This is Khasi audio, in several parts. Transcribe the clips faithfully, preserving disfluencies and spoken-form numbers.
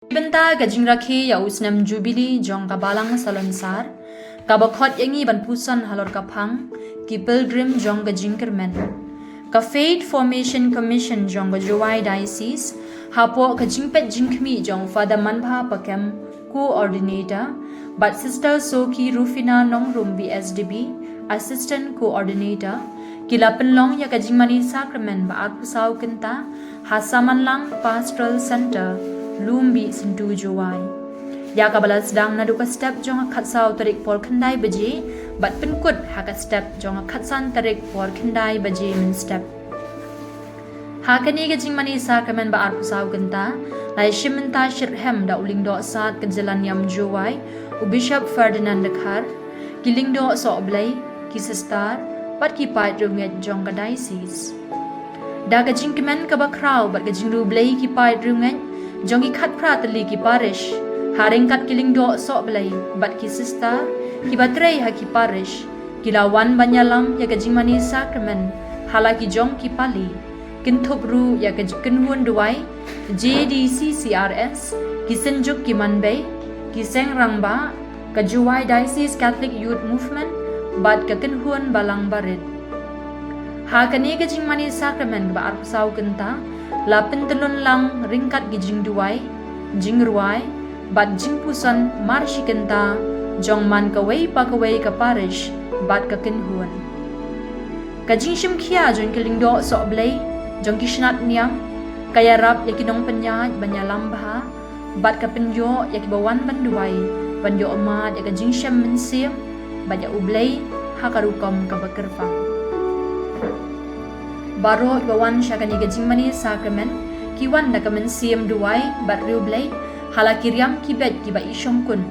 Bynta ka jingrakhe ïa u snem Jubilee jong ka Balang Salonsar, kaba khot ïa ngi ban puson halor ka phang, ki pilgrim jong ka jingkyrmen. Ka Faith Formation Commission jong ka Jowai Diocese, hapoh ka jingpeit jingkhmih jong Father Manbha Pakem, Coordinator, bad Sister Soki Rufina Nongrum V S D B, Assistant Coordinator, ki la pynlong ïa ka jingmane sakramen ba arphew saw kynta, ha Samanlang Pastoral Centre, Lumbih Syntu Jowai. Ïa kaba la sdang naduh ka step jong ka khatsaw tarik por khyndai baje, bad pynkut ha ka step jong ka khatsan tarik por khyndai baje mynstep. Ha kane ka jingmane sakramen ba arphew saw kynta, la ïashim bynta shitrhem da u Lyngdoh Sad ka jylla niam Jowai, u Bishop Ferdinand Dkhar, ki lyngdoh sohblei, ki sister, bad ki paid riewngeit jong ka diocese. Da ka jingkmen kaba khraw bad ka jingriewblei ki paid riewngeit jong ki khatphra tylli ki parish, ha ryngkat ki lyngdoh sohblei bad ki sister kiba trei ha ki parish, ki la wan ban ïalam ïa ka jingmane sakramen ha la ki jong ki pali, kynthup ruh ïa ka kynhun duwai J D C C R S, ki synjuk ki manbei, ki seng rangbah, ka Jowai Diocese Catholic Youth Movement, bad ka kynhun balang barit. Ha kane ka jingmane sakramen kaba arphew saw kynta, la pyntyllun lang ryngkat ki jingduwai, jingrwai, bad jingpuson mar shi kynta jong man kawei pa kawei ka parish bad ka kynhun. Ka jingshim khia jong ki lyngdoh sohblei jong ki shnat niam ka ïarap ïa ki nongpynïaid ban ïalam bha, bad ka pynïoh ïa kiba wan ban duwai ban ïoh mad ïa ka jingshem mynsiem bad ïa U Blei ha ka rukom kaba kyrpang. Baroh kiba wan sha kane ka jingmane sakramen ki wan da ka mynsiem duwai bad riewblei ha la ki riam ki beit kiba i shongkun.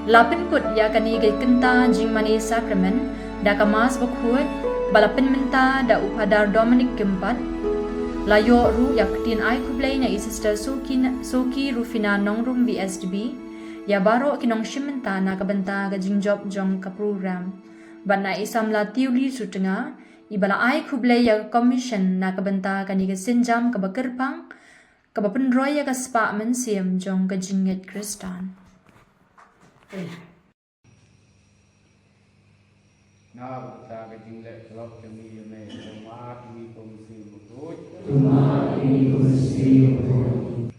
La pynkut ïa kane ka kynta jingmane sakramen da ka Mass bakhuid ba la pynmynta da u Phadar Dominic Kympat. La ïoh ruh ïa ka ktien ai khublei na i Sister Soki, Soki Rufina Nongrum V S D B, ïa baroh ki nongshim bynta na ka bynta ka jingjop jong ka program. Bad na i samla Tiuli Sutnga, iba la ai khublei ïa ka commission na ka bynta kane ka sienjam kaba kyrpang, kaba pynroi ïa ka spah mynsiem jong ka jingngeit Khristan. Na ka bynta ka jingleh paralok jong ngi ïa me, kumba ngi kum mynsiem bakhuid. Kumba ngi kum mynsiem bakhuid.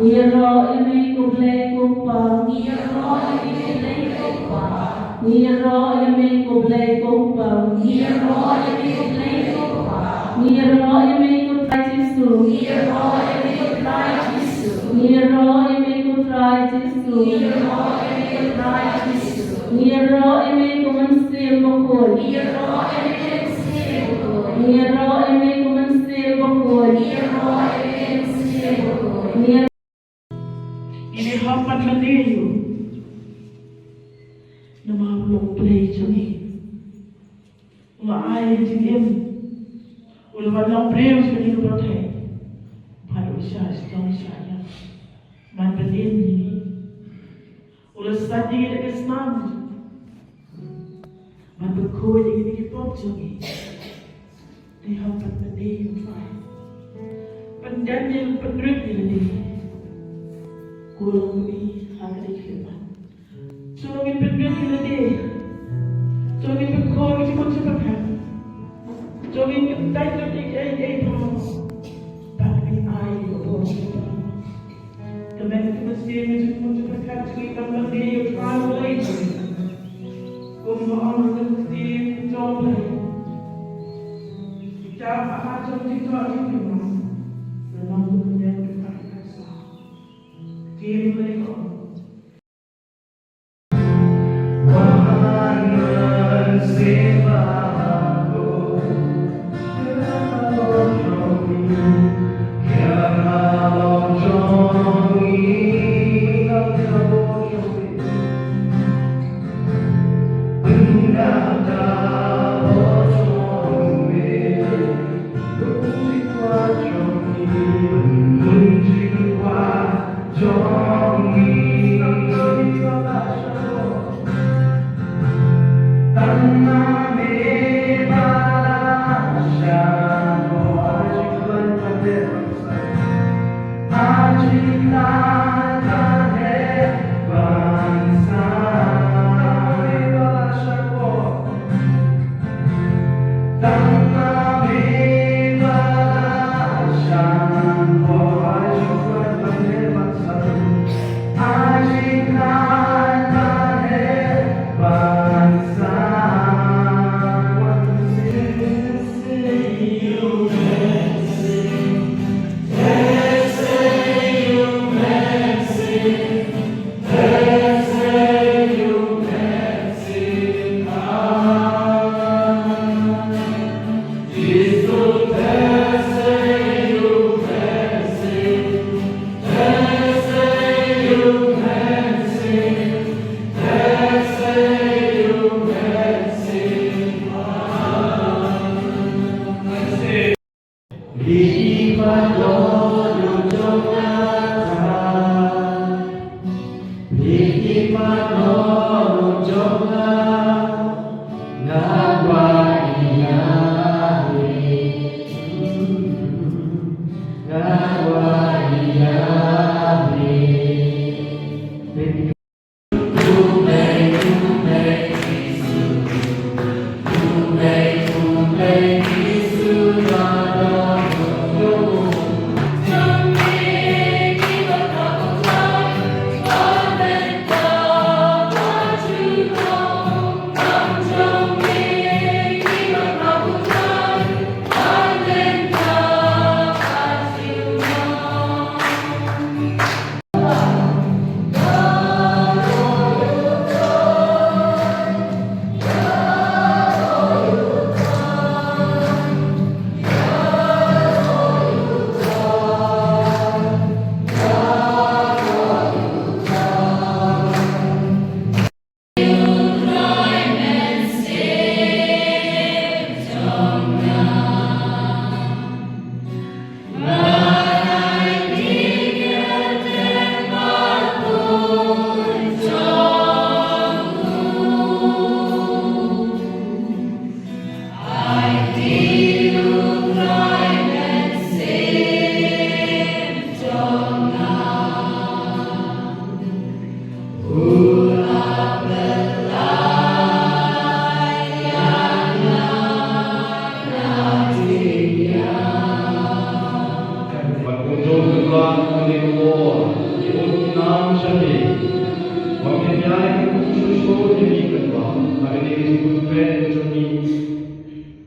Ngi ïaroh ïa me ko Blei ko Pa. Ngi ïaroh ïa me ko Blei ko Pa. Ngi ïaroh ïa me ko Blei ko Pa. Ngi ïaroh ïa me ko Trai Jisu. Ngi ïaroh ïa me ko Trai Jisu. Ngi ïaroh ïa me ko Trai Jisu. Ngi ïaroh ïa me ko Trai Jisu. Ngi ïaroh ïa me ko Mynsiem Bakhuid. Ngi ïaroh ïa me ko Mynsiem Bakhuid. Ngi ïaroh ïa me ko Mynsiem Bakhuid. Ngi ïaroh ïa me ko Mynsiem Bakhuid. Ngi ïaroh Ngi dei hap ban lane ïa u. Namar u long Blei jong ngi. U la ai jingim, u la wan long briew sha kane ka pyrthei. Bad u shah shitom shah ïap ban pynim ïa ngi. U la sait ïa ngi da ka snam, ban pynkhuid ïa ngi na ki pop jong ngi. Dei haba pynban ïa U Trai, pynban ïa, pynrit ïa lade. Ko long ngi ha kane ka khlieh ban. Shu long ngi pynrit ïa lade. Shu long ngi pynkhuid ïa ki jingmut jingpyrkhat. Shu long ngi pyntait ïa ki ei ei ei. Bad ngi ai ïa ka bor. Kyrmen ka mynsiem jingmut jingpyrkhat jong ngi ban ïa U Trai Blei. Kumba ong ka mynsiem jong U Blei. Kita ba ha jong jingthoh jingthoh. Lano kumne kita kita sa. Ktien Blei ka ong.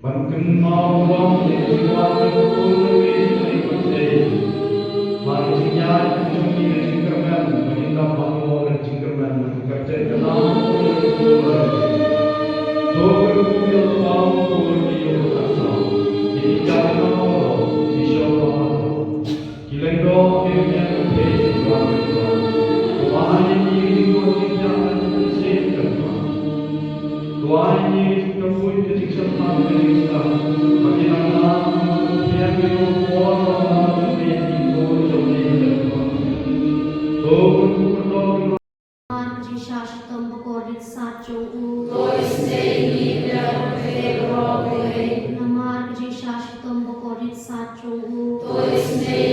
Ban kynmaw ruh ïa ki jingwan jong U Trai ha kane ka pyrthei. Ba ki jingïaid jong ngi ka jingkyrmen, ba ngin dap ban ïoh ka jingkyrmen, ba ngin kyrteng ka nam U Trai. To kyrkhu ïa U Kpa, U Khun, U Blei, U Kpa Bakhuid. Ïa ki jingkyrmen ruh, ki shong bha ruh. Ki lyngdoh ki ïeng ki peit ki wan ki wan. To ai ïa ngi ki jingkyrkhu ki jingkyrkhu ki jingkyrkhu. To ai ïa ngi ki jingkyrkhu ki jingkyrkhu. jong u. To isynei